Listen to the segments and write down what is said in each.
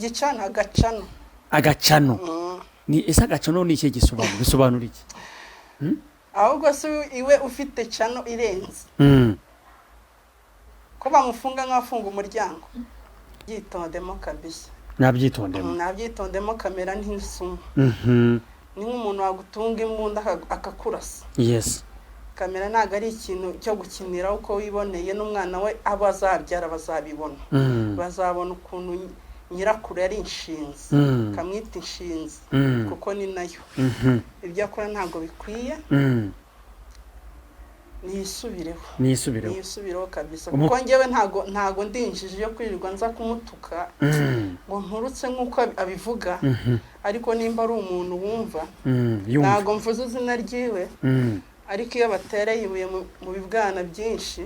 Igicano, agacano. Agacano ni ese? Agacano ni ikihe gisobanuro? Bisobanura iki? Ahubwo se iwe ufite channel irenze ko bamufunga nk'abafunga umuryango? Byitondemo kabisa. Nabyitondemo. Nabyitondemo, kamera ntisuma. Ni nk'umuntu wagutunga imbunda akakurasa. Kamera ntabwo ari ikintu cyo gukinira uko wiboneye. N'umwana we abo azabyara bazabibona. Bazabona ukuntu nyirakuru yari inshinzi. Kamwita inshinzi kuko ni nayo. Ibyo akora ntabwo bikwiye. Niyisubireho. Niyisubireho. Niyisubireho kabisa, kuko njyewe ntago ndi injiji yo kwirirwa nza kumutuka ngo nturutse nk'uko abivuga. Ariko nimba ari umuntu wumva, Yumva. ntago mvuze izina ryiwe, ariko iyo batereye ibuye mu bibwana byinshi,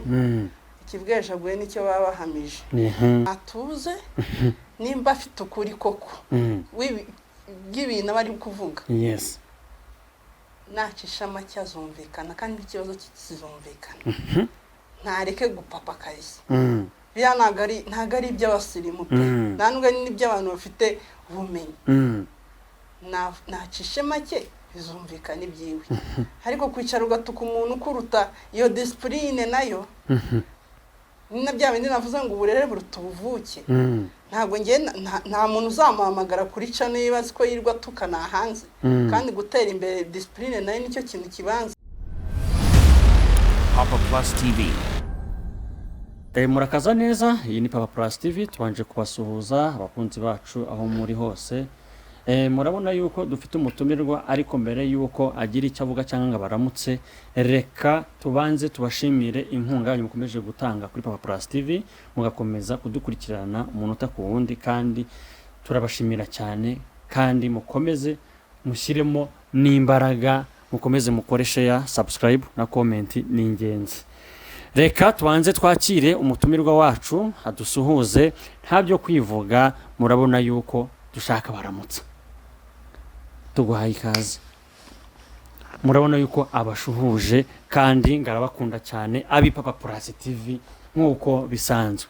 ikibwejaguye nicyo baba bahamije. Atuze, nimba afite ukuri koko by'ibintu aba ari kuvuga, nacisha make azumvikana, kandi ikibazo cye kizumvikana. Ntareke gupapakaza. Biriya ntabwo ari iby'abasirimu pe. Nta nubwo ari n'iby'abantu bafite ubumenyi. Nacishe make bizumvikana ibyiwe. Ariko kwicara ugatuka umuntu ukuruta, iyo discipline nayo ni na bya bindi navuze ngo uburere buruta ubuvuke. Ntabwo ngiye, nta muntu uzamuhamagara kuri channel niba azi ko yirirwa atukana hanze. Kandi gutera imbere, discipline nayo nicyo kintu kibanza. Papa Plus TV. Murakaza neza, iyi ni Papa Plus TV. Tubanje kubasuhuza abakunzi bacu aho muri hose. Murabona yuko dufite umutumirwa, ariko mbere yuko agira icyo avuga cyangwa ngo abaramutse, reka tubanze tubashimire inkunga yanyu mukomeje gutanga kuri Papa Plus TV, mugakomeza kudukurikirana umunota ku wundi, kandi turabashimira cyane. Kandi mukomeze mushyiremo n'imbaraga, mukomeze mukore share, subscribe na comment, ni ingenzi. Reka tubanze twakire umutumirwa wacu adusuhuze, nta byo kwivuga. Murabona yuko dushaka baramutsa. Tuguhaye ikaze. Murabona yuko abashuhuje kandi ngarabakunda cyane abi Papa Plus TV nk'uko bisanzwe.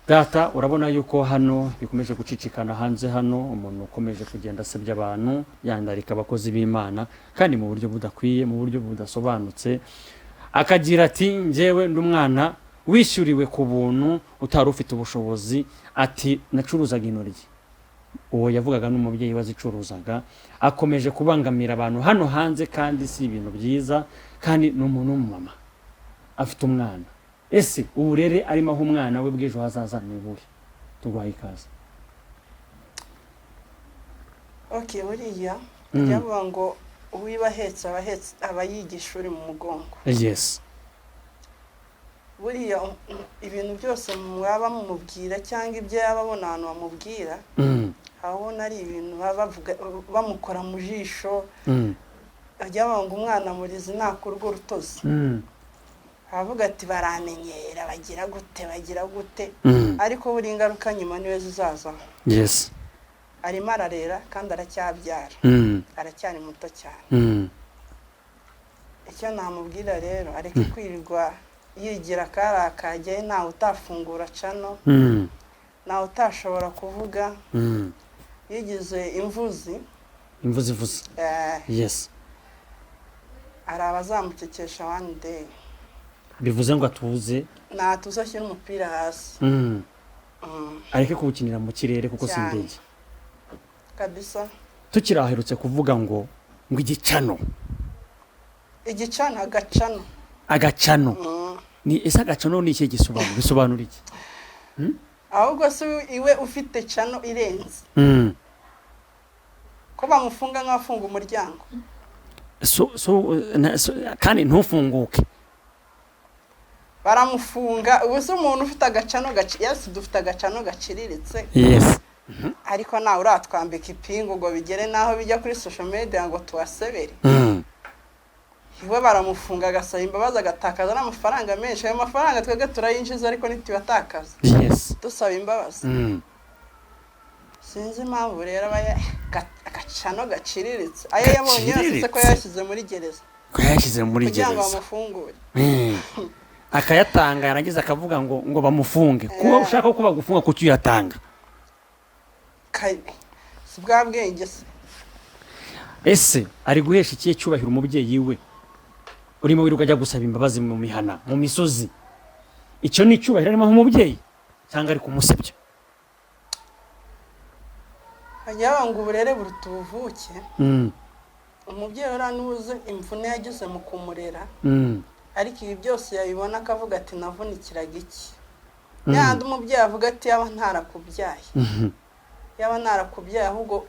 Data, urabona yuko hano bikomeje gucicikana hanze hano, umuntu ukomeje kugenda asebya abantu, yandarika abakozi b'Imana, kandi mu buryo budakwiye, mu buryo budasobanutse, akagira ati: "Njyewe ndi umwana wishyuriwe ku buntu utari ufite ubushobozi," ati: "Nacuruzaga intoryi." Uwo yavugaga n'umubyeyi wazicuruzaga. Akomeje kubangamira abantu hano hanze, kandi si ibintu byiza. Kandi ni umuntu w'umumama, afite umwana. Ese uburere arimo aho umwana we bw'ejo hazaza ni ubuhe? Tuguhaye ikaze. Ok, buriya byavuga ngo uwiba ahetse aba ahetse, aba yigisha uri mu mugongo. Buriya ibintu byose mwaba mumubwira cyangwa ibyo yaba abona ahantu bamubwira, abona ari ibintu baba bavuga bamukora mu jisho. Bajya bavuga ngo umwana murizi nakurwa urutozi. Aravuga ati: "Baramenyera, bagira gute, bagira gute?" Ariko buriya ingaruka nyuma niwe zizazaho. Arimo ararera kandi aracyabyara. Aracyari muto cyane. Icyo namubwira rero, areke kwirirwa yigira akari akajyayo. Ntawe utafungura channel, ntawe utashobora kuvuga. Yigize imvuzi. Imvuzi ivuze. Hari abazamucecekesha one day. Bivuze ngo atuze. Natuze, ashyira umupira hasi. Areke kuwukinira mu kirere kuko si Cyane. indege. Kabisa. Tukiri aherutse kuvuga ngo igicano. Igicano, agacano. Agacano ni ese? Agacano ni ikihe gisobanuro? Bisobanura iki? Ahubwo se iwe ufite channel irenze ko bamufunga nk'abafunga umuryango? So, kandi ntufunguke. Baramufunga. Ubu se umuntu ufite agacano yes, dufite agacano gaciriritse, ariko nawe uratwambika ipingu ngo bigere n'aho bijya kuri social media ngo tuhasebere. Iwe baramufunga agasaba imbabazi, agatakaza n'amafaranga menshi. Ayo mafaranga twebwe turayinjiza, ariko ntituyatakaza dusaba imbabazi. Sinzi impamvu rero aba agacano gaciriritse, ayo yabonye yose se ko Gaciriritse. yayashyize muri gereza Ko yayashyize muri kugira ngo gereza. bamufungure? Akayatanga, yarangiza akavuga ngo bamufunge. Kuba ushaka ko bagufunga, kuki uyatanga? Si bwa bwenge se? Ese ari guhesha ikihe cyubahiro umubyeyi we urimo wirirwa ajya gusaba imbabazi mu mihana, mu misozi? Icyo ni icyubahiro arimo nk'umubyeyi cyangwa ari kumusebya? Hajya bavuga ngo uburere buruta ubuvuke. Umubyeyi uriya niwe imvune yagize mu kumurera, ariko ibi byose yabibona akavuga ati: "Navunikiraga iki?" Yandi umubyeyi avuga ati: "Yaba ntarakubyaye, yaba ntarakubyaye, ahubwo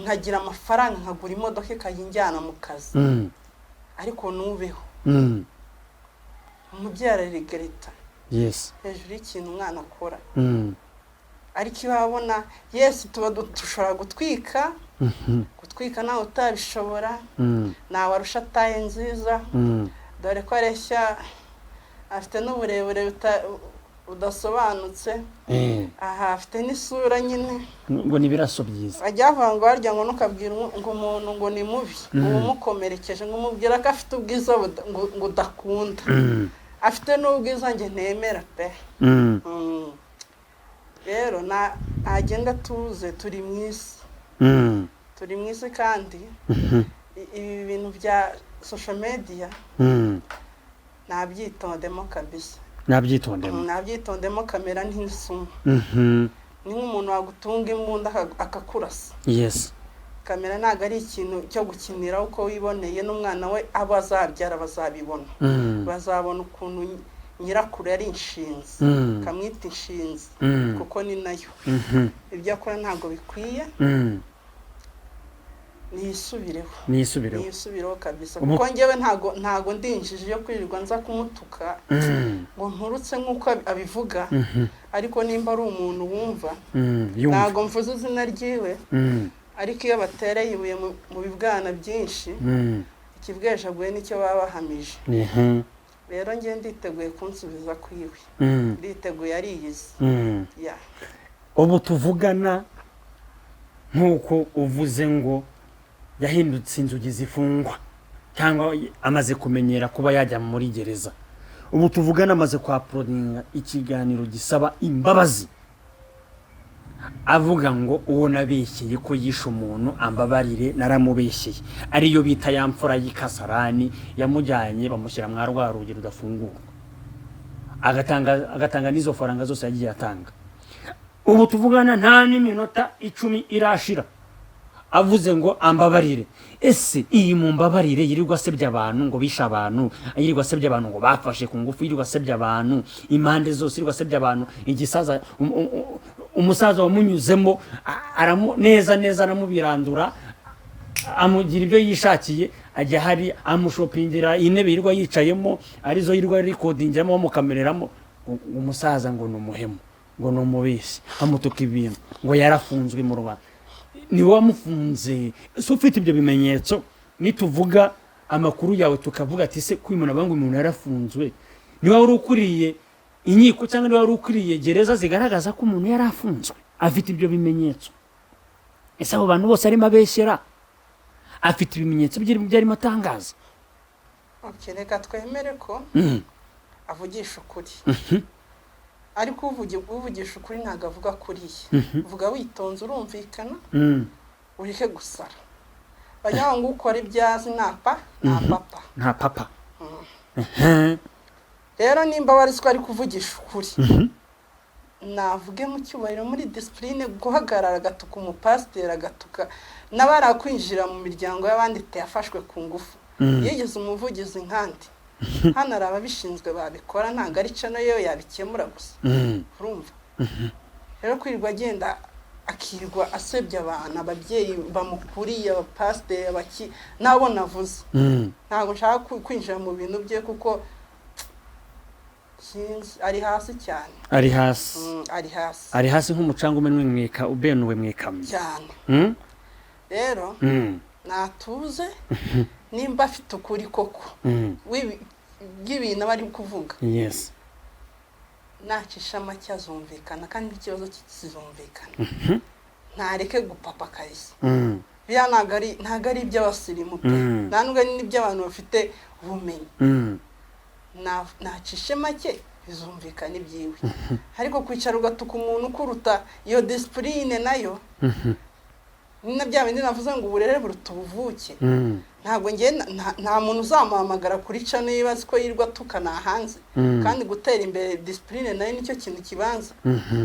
nkagira amafaranga nkagura imodoka ikajya injyana mu kazi, ariko nubeho." Umubyeyi araregretta hejuru y'ikintu umwana akora. Ariko iyo abona yes, tuba dushobora gutwika, gutwika nawe utabishobora, ntawe arusha taille nziza, dore ko areshya, afite n'uburebure budasobanutse. Aha afite n'isura nyine. Ngo ni ibiraso byiza. Bajya bavuga ngo harya ngo ntukabwire ngo umuntu ngo ni mubi, uba umukomerekeje, ngo umubwira ko afite ubwiza ngo udakunda. Afite n'ubwiza njye ntemera pe. Rero ntagenda atuze, turi mu isi, turi mu isi, kandi ibi bintu bya social media nabyitondemo kabisa. Nabyitondemo. Nabyitondemo, kamera ntisuma. Ni nk'umuntu wagutunga imbunda akakurasa. Kamera ntabwo ari ikintu cyo gukinira uko wiboneye. N'umwana we abo azabyara bazabibona, bazabona ukuntu nyirakuru yari inshinzi, kamwita inshinzi, kuko ni nayo. Ibyo akora ntabwo bikwiye. Niyisubireho. Niyisubireho. Niyisubireho kabisa, kuko njyewe ntago ndi injiji yo kwirirwa nza kumutuka ngo nturutse nk'uko abivuga. Ariko nimba ari umuntu wumva, Yumva. ntago mvuze izina ryiwe, ariko iyo batereye ibuye mu bibwana byinshi, ikibwejaguye nicyo baba bahamije. Rero njye nditeguye kunsubiza kwiwe. Nditeguye, ariyizi. Ya. Ubu tuvugana, nk'uko uvuze ngo yahindutse inzugi zifungwa cyangwa amaze kumenyera kuba yajya muri gereza, ubu tuvugana amaze kwa-uploadinga ikiganiro gisaba imbabazi, avuga ngo: "Uwo nabeshyeye ko yishe umuntu ambabarire, naramubeshyeye." Ariyo bita ya mfura y'ikasarani yamujyanye, bamushyira mwa rwa rugi rudafungurwa, agatanga n'izo faranga zose yagiye atanga. Ubu tuvugana nta n'iminota 10 irashira avuze ngo ambabarire. Ese iyi mumbabarire yirirwa asebya abantu ngo bishe abantu, yirirwa asebya abantu ngo bafashe ku ngufu, yirirwa asebya abantu impande zose, yirirwa asebya abantu, igisaza umusaza wamunyuzemo neza neza aramubirandura, amugira ibyo yishakiye, ajya hari amushopingira intebe yirirwa yicayemo, arizo yirirwa recordingiramo, bamukamereramo, umusaza ngo ni umuhemu, ngo ni umubeshyi, amutuka ibintu ngo yarafunzwe mu Rwanda, ni wowe wamufunze. Ese ufite ibyo bimenyetso? Nituvuga amakuru yawe tukavuga ati: "Se ko uyu muntu avuga ngo umuntu yarafunzwe, niba wari ukuriye inkiko cyangwa niba wari ukuriye gereza zigaragaza ko umuntu yari afunzwe?" Afite ibyo bimenyetso? Ese abo bantu bose arimo abeshyera, afite ibimenyetso by'ibyo arimo atangaza? Okay, reka twemere ko avugisha ukuri, ariko uvugisha ukuri ntabwo avuga kuriya. Uvuga witonze, urumvikana, ureke gusara. Bajya ngo ukora ibyo azi nta papa. Nta papa. Rero nimba warizwa ari kuvugisha ukuri, navuge mu cyubahiro, muri discipline. Guhagarara agatuka umupasiteri, agatuka n'abari kwinjira mu miryango y'abandi, yafashwe ku ngufu, yigeze umuvugizi nkandi. Hano hari ababishinzwe babikora, ntabwo ari channel yo yabikemura gusa. Urumva rero, kwirirwa agenda akirirwa asebya abantu, ababyeyi bamukuriye, abapasiteri, abaki, nabo navuze. Ntabwo nshaka kwinjira mu bintu bye kuko sinzi, ari hasi cyane. Ari hasi. Ari hasi. Ari hasi nk'umucanga umenwe mwika ubenuwe mu ikamyo. Cyane. Rero natuze, nimba afite ukuri koko by'ibintu aba ari kuvuga, nacisha make azumvikana, kandi n'ikibazo cye kizumvikana. Ntareke gupapa kabisa. Biriya ntabwo ari iby'abasirimu pe. Nta nubwo ari n'iby'abantu bafite ubumenyi. Nacishe make. Bizumvikana ibyiwe, ariko kwicara ugatuka umuntu ukuruta, iyo discipline nayo ni na bya bindi navuze ngo uburere buruta ubuvuke. Ntabwo ngiye, nta muntu uzamuhamagara kuri channel niba azi ko yirirwa atukana hanze. Kandi gutera imbere, discipline nayo nicyo kintu kibanza.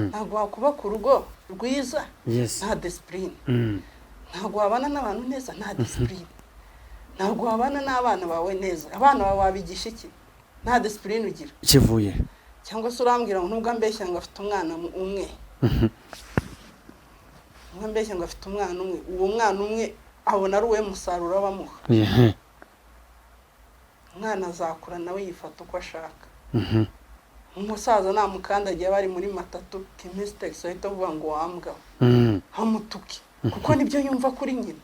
Ntabwo wakubaka urugo rwiza nta discipline. Ntabwo wabana n'abantu neza nta discipline. Ntabwo wabana n'abana bawe neza. Abana bawe wabigisha iki nta discipline ugira? Kivuye. Cyangwa se urambwira ngo nubwo ambeshya ngo afite umwana umwe, nubwo ambeshya ngo afite umwana umwe, uwo mwana umwe abona ari uwe musaruro bamuha? Umwana azakura nawe yifata uko ashaka. Umusaza namukandagiye bari muri matatu, kimisitex ahita avuga ngo wambwa, amutuke, kuko nibyo yumva kuri nyina.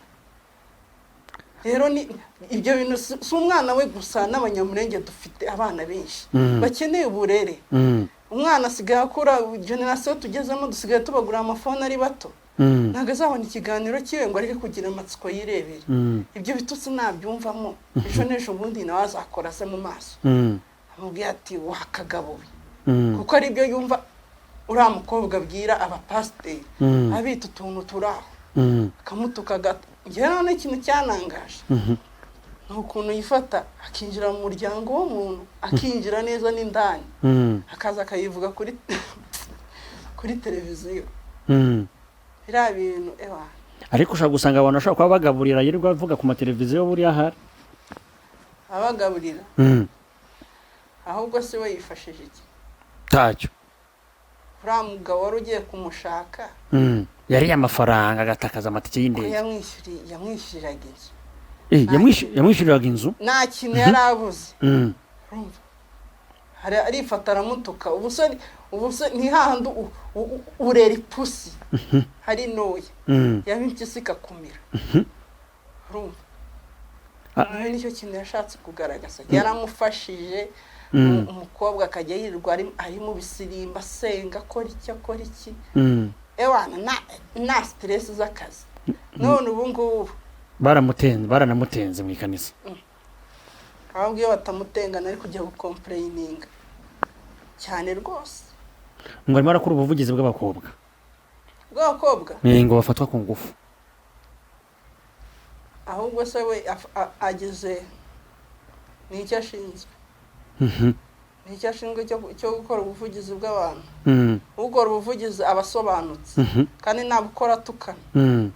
Rero ni ibyo bintu, si umwana we gusa, n'Abanyamurenge dufite abana benshi bakeneye uburere. Umwana asigaye akura, génération tugezemo dusigaye tubagurira amafone ari bato. Ntabwo azabona ikiganiro cyiwe ngo areke kugira amatsiko yirebere. Ibyo bitutsi nabyumvamo, ejo n'ejo bundi nawe azakora se mu maso, amubwira ati wakagabo we, kuko aribyo yumva uriya mukobwa abwira abapasiteri, abita utuntu turi aho, akamutuka gato. Njyewe noneho ikintu cyanangaje ni ukuntu yifata akinjira mu muryango w'umuntu, akinjira neza n'indani, akaza akayivuga kuri televiziyo. Biriya bintu, ewa. Ariko ushobora gusanga abantu bashobora kuba bagaburira yirirwa avuga ku mateleviziyo buriya ahari. Abagaburira? Ahubwo se we yifashije iki? Ntacyo. Uriya mugabo wari ugiye kumushaka, Yariye amafaranga, agatakaza amatike ko y'indege. Yamwishyuriraga inzu. Yamwishyuriraga inzu. Nta kintu yari abuze. Urumva? Arifata aramutuka. Ubu se ni hahandi urera ipusi hari ntoya, yaba impyisi ikakumira. Urumva? Nawe nicyo kintu yashatse kugaragaza, yaramufashije. Umukobwa akajya yirirwa ari mu bisirimba, asenga, akora iki, akora iki, ewana nta stress z'akazi. None ubu ngubu Baramutenze, baranamutenze mu ikanisa. Ahubwo iyo batamutengana ari kujya gucomplaininga cyane rwose. Ngo arimo arakora ubuvugizi bw'abakobwa. Bw'abakobwa? Ngo bafatwa ku ngufu. Ahubwo se we ageze ni icyo ashinzwe? Ni icyo ashinzwe cyo gukora ubuvugizi bw'abantu? Ukora ubuvugizi aba asobanutse, kandi ntabukora atukana.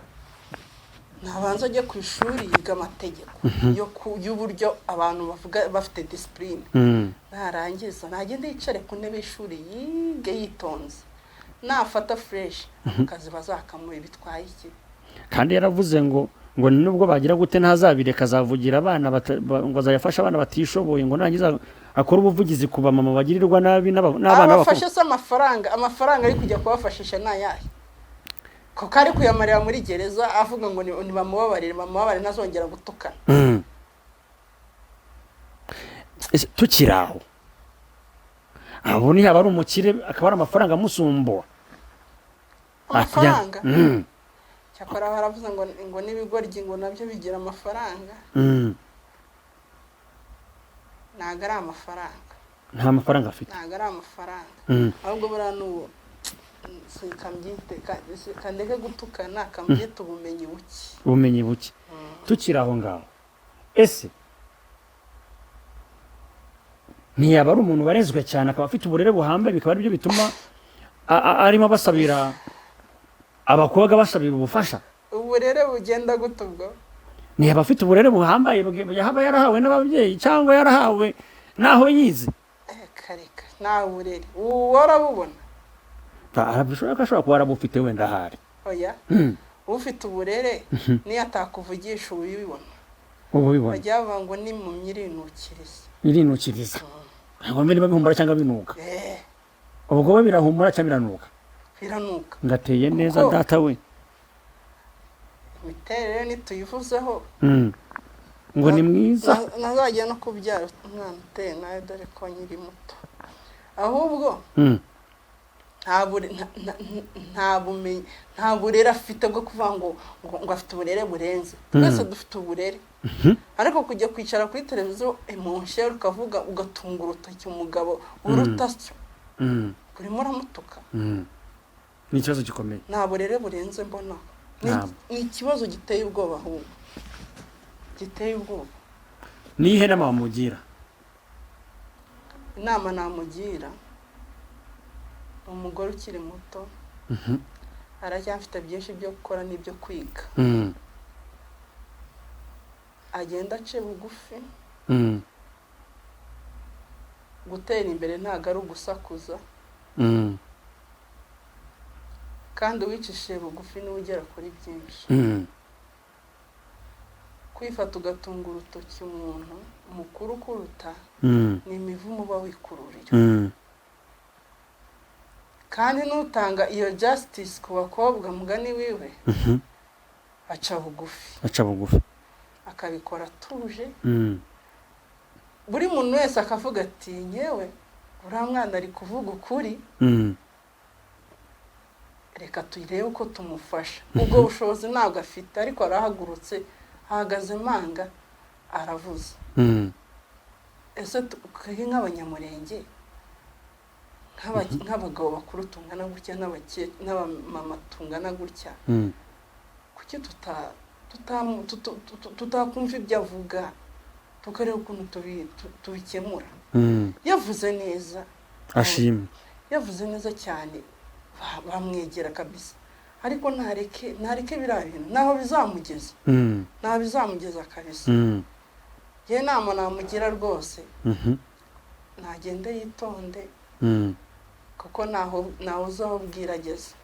Nabanza ajye ku ishuri yiga amategeko y'uburyo abantu bavuga bafite discipline. Narangiza nagende yicare ku ntebe y'ishuri yige yitonze, nafata fresh akazi bazakamuha, bitwaye iki? Kandi yaravuze ngo nubwo bagira gute ntazabireka, azavugira abana ngo azayafasha abana batishoboye, ngo narangiza akore ubuvugizi ku bamama bagirirwa nabi n'abana b'abakobwa. Abafashe se amafaranga ari kujya kubafashisha ni ayahe, kuko ari kuyamarira muri gereza avuga ngo nibamubabarire, bamubabarire ntazongera gutukana? Ese tukiri aho, abo ntiyaba ari umukire akaba ari amafaranga amusumbura? Amafaranga? Cyakora baravuze ngo n'ibigoryi ngo nabyo bigira amafaranga. Ntabwo ari amafaranga. Nta mafaranga afite. Ntabwo ari amafaranga. Ahubwo buriya n'ubu kambyite, kandeke gutukana, kambyite ubumenyi buke. Ubumenyi buke. Tukiri aho ngaho, ese ntiyaba ari umuntu warezwe cyane, akaba afite uburere buhambaye, bikaba aribyo bituma arimo basabira abakobwa, basabira ubufasha? Uburere bugenda gute ubwo? Ntiyaba afite uburere buhambaye yaba yarahawe n'ababyeyi cyangwa yarahawe n'aho yize? Reka reka, nta burere ubu warabubona. Bishobora ko ashobora kuba arabufite wenda ahari. Oya. Ufite uburere niyo atakuvugisha uba ubibona. Uba ubibona. Bajya bavuga ngo ni mu myirinukirize. Irinukiriza, ntabwo niba bihumura cyangwa binuka. Ubwo we birahumura cyangwa biranuka? Biranuka. Ngateye neza. Data we. Imiterere ntituyivuzeho. Ngo ni mwiza. Nazajya no kubyara umwana uteye nawe, dore ko nkiri muto ahubwo. Nta bure- nta- nta- nta bumenyi, nta burere afite bwo kuvuga ngo afite uburere burenze. Twese dufite uburere, ariko kujya kwicara kuri televiziyo emunshere ukavuga, ugatunga urutoki umugabo uruta syo, urimo uramutuka. Ni ikibazo gikomeye. Nta burere burenze mbona. Ntabwo. Ni ikibazo giteye ubwoba, ahubwo giteye ubwoba. Ni iyihe nama wamugira? Inama namugira, ni umugore ukiri muto, aracyafite byinshi byo gukora n'ibyo kwiga. Agenda ace bugufi. Gutera imbere ntabwo ari ugusakuza, kandi uwicishije bugufi niwe ugera kuri byinshi. Kwifata ugatunga urutoki umuntu mukuru kuruta ni imivumo uba wikururira. Kandi n'utanga iyo justice ku bakobwa, mugani wiwe, aca bugufi. Aca bugufi. Akabikora atuje. Buri muntu wese akavuga ati: "Nyewe uriya mwana ari kuvuga ukuri, reka turebe uko tumufasha." Ubwo bushobozi ntabwo afite, ariko arahagurutse, ahagaze manga, aravuze. Ese twebwe nk'Abanyamurenge, nk'abagabo bakuru tungana gutya, n'abamama tungana gutya, kuki tutakumva ibyo avuga, tukareba ukuntu tubikemura? Yavuze neza. Ashimwe. Yavuze neza cyane, bamwegera kabisa, ariko ntareke biriya bintu, ntaho bizamugeza. Ntaho bizamugeza kabisa. Yewe, nama namugira rwose, nagende yitonde, kuko ntaho uzi aho bwira ageze.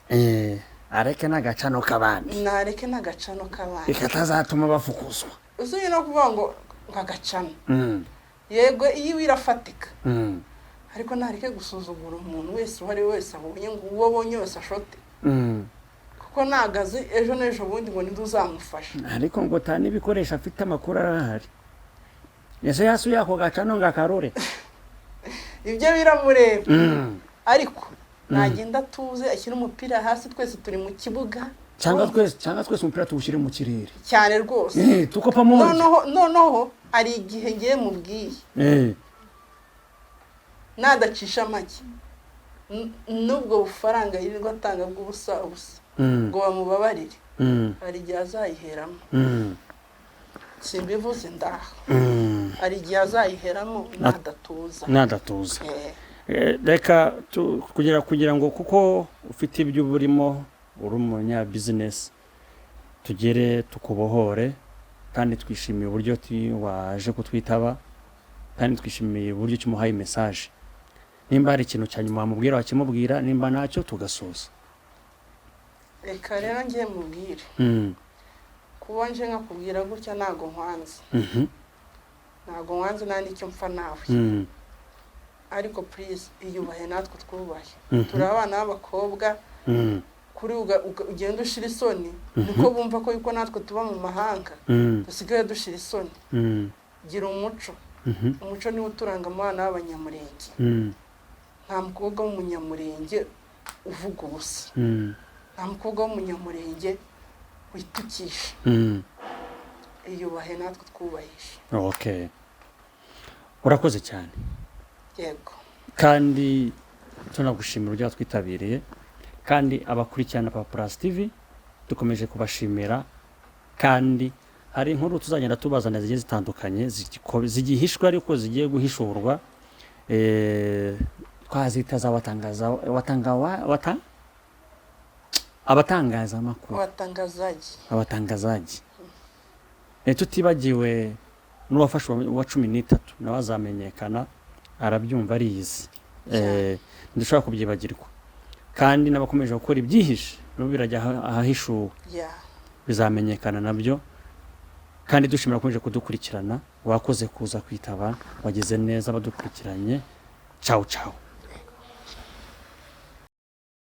Areke n'agacano k'abandi. Ntareke n'agacano k'abandi. Katazatuma bafukuzwa. Uzi no kuvuga ngo agacano, yego, iyo irafatika, ariko ntareke gusuzugura umuntu wese, uwo ari we wese abonye, ngo uwo abonye wese ashote, kuko ntabwo azi ejo n'ejo bundi ngo ninde uzamufasha. Ariko ngo ta n'ibikoresho afite, amakuru arahari. Ese yasuye ako gacano ngo akarore? Ibyo biramureba, ariko nagenda atuze, ashyire umupira hasi, twese turi mu kibuga. Cyangwa twese umupira tuwushyire mu kirere. Cyane rwose. Tuko pamoja. Noneho hari igihe ngiye mubwiye, nadacisha make, n'ubwo bufaranga yirirwa atanga bw'ubusa ubusa, ngo bamubabarire, hari igihe azayiheramo. Simbivuze ndaha. Hari igihe azayiheramo nadatuza. Nadatuza. Reka kugira ngo, kuko ufite ibyo uba urimo, uri umunyabizinesi, tugere tukubohore. Kandi twishimiye uburyo waje kutwitaba, kandi twishimiye uburyo kimuhaye message. Nimba hari ikintu cya nyuma wamubwira, wakimubwira, nimba ntacyo tugasoza. Reka rero ngiye mubwire. Kuba nje nkakubwira gutya, ntago nkwanze. Ntago nkwanze, nta n'icyo mpfa nawe. Ariko please, iyubahe natwe twubahe. Turi abana b'abakobwa. Kuri ugenda ushira isoni, niko bumva ko yuko natwe tuba mu mahanga dusigaye dushira isoni. Gira umuco. Umuco niwo uturanga mu bana b'Abanyamurenge. Nta mukobwa w'Umunyamurenge uvuga ubusa. Nta mukobwa w'Umunyamurenge witukisha. Iyubahe natwe twubahishe. Okay, urakoze cyane. Yego. Kandi tunagushimira uburyo watwitabiriye, kandi abakurikirana Papa Plus TV dukomeje kubashimira. Kandi hari inkuru tuzagenda tubazana zigiye zitandukanye, zigihishwe ariko zigiye guhishurwa. Twazita za watangaza watanga wata abatangazamakuru. Abatangazaji. Abatangazaji. Tutibagiwe n'uwafashe uwa 13, nawe azamenyekana, arabyumva, ariyizi. Ntidushobora kubyibagirwa. Kandi n'abakomeje gukora ibyihishe nabo birajya ahahishuwe, bizamenyekana nabyo. Kandi dushimira abakomeje kudukurikirana. Wakoze kuza kwitaba, wagize neza. Abadukurikiranye, ciao ciao.